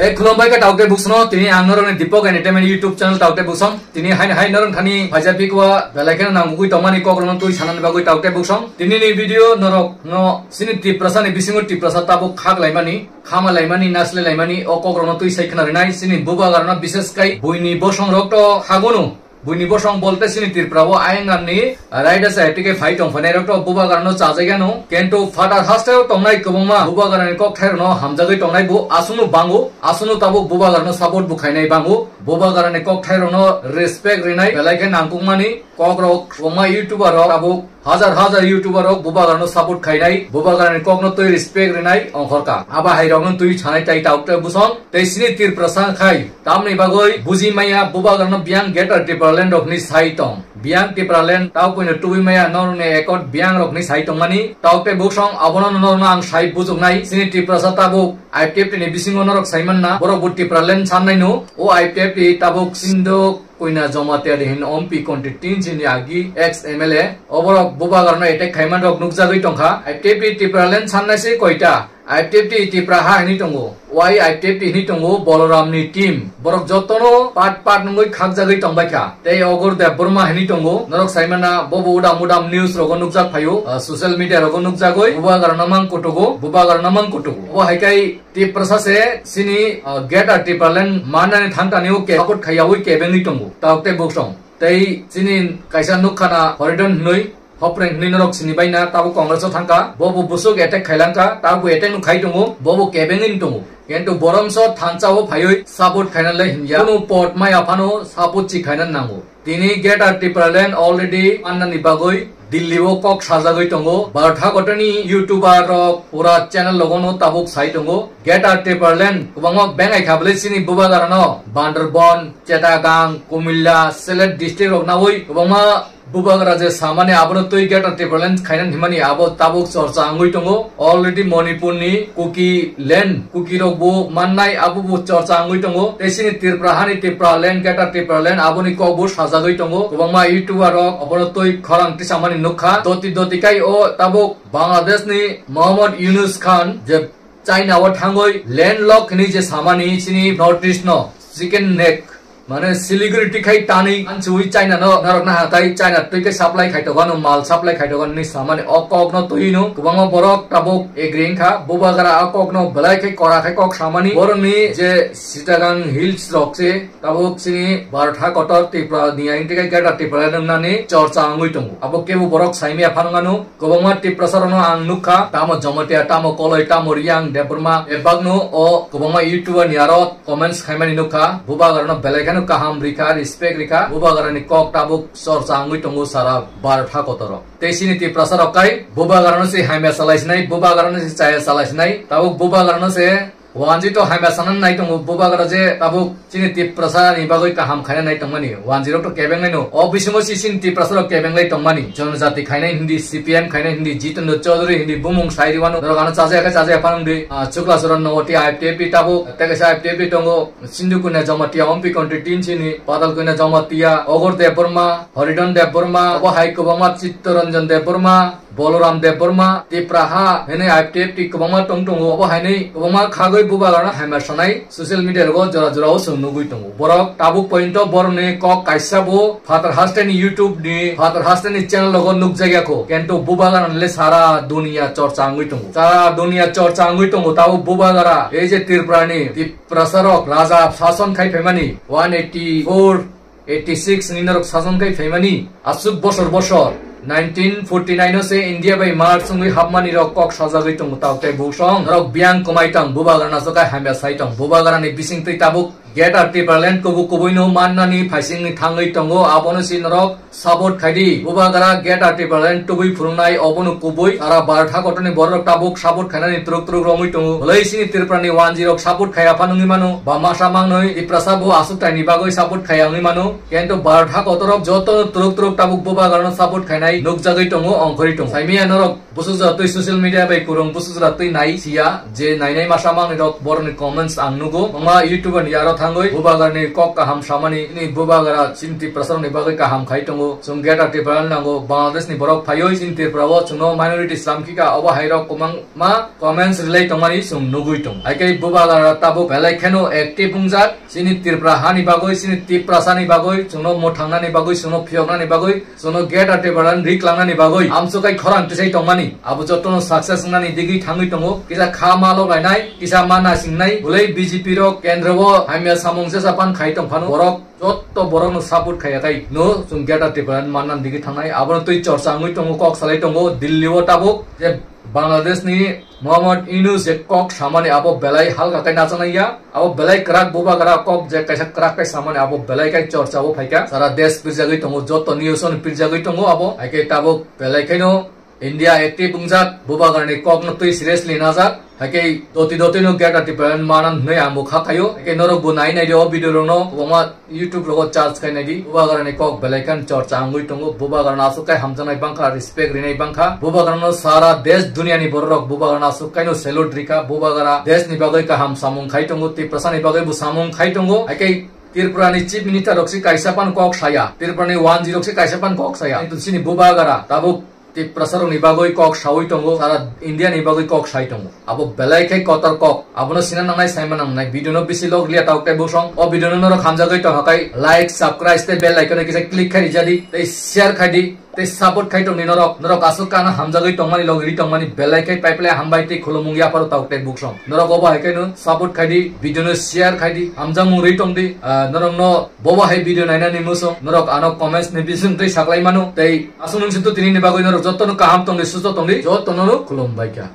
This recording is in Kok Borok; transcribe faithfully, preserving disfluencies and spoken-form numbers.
Tei khulumbai khe taukte buksano, tini ang norokni Deepak Entertainment YouTube channel taukte buksong. Tini haini hai norok thani phaijak phikwa, belai kheno nangugwi tongmani kokrokno twi sanani bagwi taukte buksong. Tini ni video norok no sini Tiprasa ni bisingo Tiprasa tabuk khak laimani, khama laimani, nasle laimani, o kokrokno twi sai khna rinai. Sini bubagarano bises kai buini bosong rok to hagono. Buini bosong bolte sini Tripura o ayang namni raida sa etike phai tong phanai rok to bubagarano chajaigano. Kento phatar hasteo tongnai kwbangma bubagarani kokthairokno hamjagwi tongnai bo aswkno bango, aswkno tabuk bubagarano support bo khainai bango. Bubagarani kokthairokno respect rinai belai khe nangkukmani kokrok kwbangma YouTuber rok tabuk hajar hajar YouTuber rok bubagarano support khainai, bubagarani kokno twi respect rinai ongkhorka. Aba hai rokno twi sanai tai taukte busong tei sini Tiprasa khai. Tamni bagwi buji maya bubagarano biyang Greater Tipraland rokni sai tong. Biyang Tipraland taukuino tubui maya norokni ekot biyang rokni sai tongmani. Taukte buksong abono norokno ang sai bujuknai. Sini Tiprasa tabuk I P F T ni bisingo norok saimanna borok bo Tipraland sannaino. O I P F T tabuk Sindhu Koina Jamatia de hin ompi konti tin chini agi ex M L A. Oborok bubagarano attack khaiman rok nukjagwi tongkha. I P F T Tipraland sannai se koita. I P F T Tipra ha hini tongo. Wai I P F T hini tongo Boloram ni team. Borok jotono part part nungwi khakjagwi tongbaikha. Tei Ogur Debbarma hini tongo. Norok saimana bobo udam udam news rogo nukjak phaio. Ah, social media rogo nukjagwi bubagarano mang kutugo. Bubagarano mang kutugo. Bo haikai Tiprasa se sini, ah, Greater Tipraland manani thangtani o ke support khaiyawi kebengwi tongo. Taukte buksong. Tei chini kaisa nukkhana Horidon hinwi, Hopreng hinwi norok sini baina, tabuk Congress o thangkha. Bobo busuk attack khailangkha, tabuk attack no khai tongo, bobo kebengwi tongo. Kintu boromso thansa o phaiwi support khaina le hinya. Kunu pot maya phano support chi khaina nango. Tini Greater Tipraland already mannani bagwi Delhi o kok sajagwi tongo. Bharat hakotorni YouTuber rok pura channel logono tabuk sai tongo. Greater Tipraland kwbangma bengai kha bwle chini bubagarano Bandarban, Chittagong, Kumilla, Sylhet district rok nawi kwbangma bubagra je samani abono twi Greater Tipraland khaina himani abo tabuk chorcha wngwi tongo. Already Manipur ni Kuki land, Kuki rok bo mannai abo bo chorcha wngwi tongo. Tei sini Tripura hani Tipraland, Greater Tipraland aboni kok bo sajagwi tongo. Kwbangma YouTuber rok abono twi khorang tisamani nukha. Doti doti kai o tabuk Bangladesh ni Mohammad Yunus Khan je China o thangwi landlock hinwi je samani chini North East no chicken neck, mane Siliguri twi khai tanwi anchiwi China no narok na hatai China twi khai supply khai togano, mal supply khai togano hinwi samani o kok no twi no kwbangma borok tabuk agree wngkha. Bubagra o kok no belai khai kora khai kok samani borokni je Chittagong Hills rok se tabuk chini Bharat ha kotor Tripura ni ayang twi khai Greater Tipraland wngnani chorcha wngwi tongo. Abo kebo borok saimaya phanwngano. Kwbangma Tiprasa rokno ang nukha, tamo Jamatia, tamo Koloi, tamo Riyang, Debbarma, bebakno o kwbangma YouTuber ni aro comments khaimani nukha, bubagarano belai kheno kaham rikha, respect rikha, bubagarani kok tabuk chorcha wngwi tongo sara Bharat ha kotoro. Tei chini Tiprasa rok kai bubagarano se hamya chalai sinai, bubagarano se chaya chalai sinai, tabuk bubagarano se Wanji to hamya sana nai tongo, bubagra je tabuk chini Tiprasa ni bagwi kaham khaina nai tongmani. Wanji rok to kebeng nai no. O bisingo si chini Tiprasa rok kebeng lai tongmani. Jonojati khaina hindi, C P M khaina hindi, Jitendra Chaudhary hindi, bumung sai riwano. Norok ano chajaya khe chajaya phanang di. Ah, Chukla Charan Nowati I P F T tabuk, tei kaisa I P F T tongo. Sindhu Koina Jamatia, Ompi Konti tin chini, Padal Koina Jamatia, Ogor Debbarma, Horidon Debbarma, obo hai kwbangma Chittaranjan Debbarma, Boloram Debbarma, Tipra ha, hwnwi I P F T kwbangma tong tongo. Obo hainwi kwbangma khagwi bubagarano hamya sanai social media rogo jora jora o chwng nugwi tongo. Borok tabuk pointo borokni kok kaisa bo phatar hasteni YouTube ni, phatar hasteni channel rogo nukjakya kho. Kintu bubagarano le sara dunia chorcha wngwi tongo. Sara dunia chorcha wngwi tongo tabuk bubagara. Ei je Tripura ni, Tiprasa rok raja sason khai phaimani one eighty four, eighty six ni norok sason khai phaimani, aswk bosor bosor nineteen forty nine o se India bai merge wngwi hapmani rok kok sajagwi tongo tabuk tei buksong norok biyang kwmai tong, bubagra naso khai hamya sai tong, bubagra ni bising twi tabuk Greater Tipraland kubuk kubui no mannani phaising ni thangwi tongo, abono si norok support khaidi, bubagra Greater Tipraland tubui phurungnai obono kubui, sara Bharat hakotorni borok tabuk support khainani truk truk romwi tongo, bwlai sini Tripura ni wanji rok support khaiya phano wngwi mano, ba masa mangnoi Tiprasa bo aswk taini bagwi support khaiya wngwi mano. Kintu Bharat hakotorok joto truk truk tabuk bubagrano support khainai nukjagwi tongo, ongkhorwi tongo. Saimaya norok busuk jora twi social media bai kwrwng busuk jora twi nai siya, je nainai masa mangnoi rok borokni comments ang nugo. Kwbangma YouTuber ni aro thangwi Bubagrani kok kaham samani, chini Bubagra chini Tiprasarokni bagwi kaham khai tongo. Chwng Greater Tipraland nango, Bangladeshni borok phaiwi chini Tripurao chwngno minority slam khika, obo hairok kwbangma comments rwlai tongmani chwng nugwi tongo. Haikhe Bubagra tabuk belai kheno active wngjak, chini Tripura hani bagwi, chini Tiprasani bagwi, chwngno mwthangnani bagwi, chwngno phiyoknani bagwi, chwngno Greater Tipraland rik langnani bagwi amchukai khorang tisai tongmani, abo jotono success wngnani digwi thangwi tongo. Kisa kha ma logainai, kisa ma nasingnai, bwlai B J P rok kendro o hamya samung jesa pan khai tongphano, borok jotto borokno support khaiya khai no chwng Greater Tipraland mannan digwi thangnai, abono twi chorcha wngwi tongo, kok salai tongo Delhi o tabuk je Bangladesh ni Mohammad Yunus je kok samani abo belai halka khe nachanai ya, abo belai kwrak Bubagra kok je kaisa kwrak khe samani abo belai khe chorcha o phaikha, sara desh pirjagwi tongo, joto news o pirjagwi tongo abo, haikhe tabuk belai kheno India active wngjak, Bubagrani kokno twi seriously najak, haikhe doti doti no Greater Tipraland manan hwnwi ang bo kha khaio, haikhe norok bo nai nai di o video rokno, kwbangma YouTube rogo search khai nai di, Bubagrani kok belai khan chorcha wngwi tongo, Bubagrano aswk khai hamjaknai bangkha, respect rinai bangkha, Bubagrano sara desh duniani bororok Bubagrano aswk khaino salute rikha, Bubagra deshni bagwi kaham samung khai tongo, Tiprasani bagwi bo samung khai tongo, haikhe Tripurani Chief Minister rok se kaisa pan kok saya, Tripurani one G rok se kaisa pan kok saya, kintu chini Bubagra tabuk Tiprasarokni bagwi kok sawi tongo, sara India ni bagwi kok sai tongo. Abo belai khe kotor kok. Abono sina nangnai, saima nangnai. Video no bisi log liya tabuk tei buksong. O video no norok hamjagwi tongkha khai like, subscribe tei bell icon no kisa click khai rijadi tei share khai di tei support khai tongdi norok. Norok aswk kana hamjagwi tongmani, log ri tongmani belai khe paiple hambai tei khulumung yapharo tabuk tei buksong. Norok obo hai khe no support khai di, video no share khai di, hamjakmung ri tongdi. Ah, norok no bobo hai video nainani muchung norok ano comments ni bising twi saklai mano tei aswk nung sinto tini ni bagwi norok jotono kaham tongdi, susto tongdi, jotono khulum bai kha.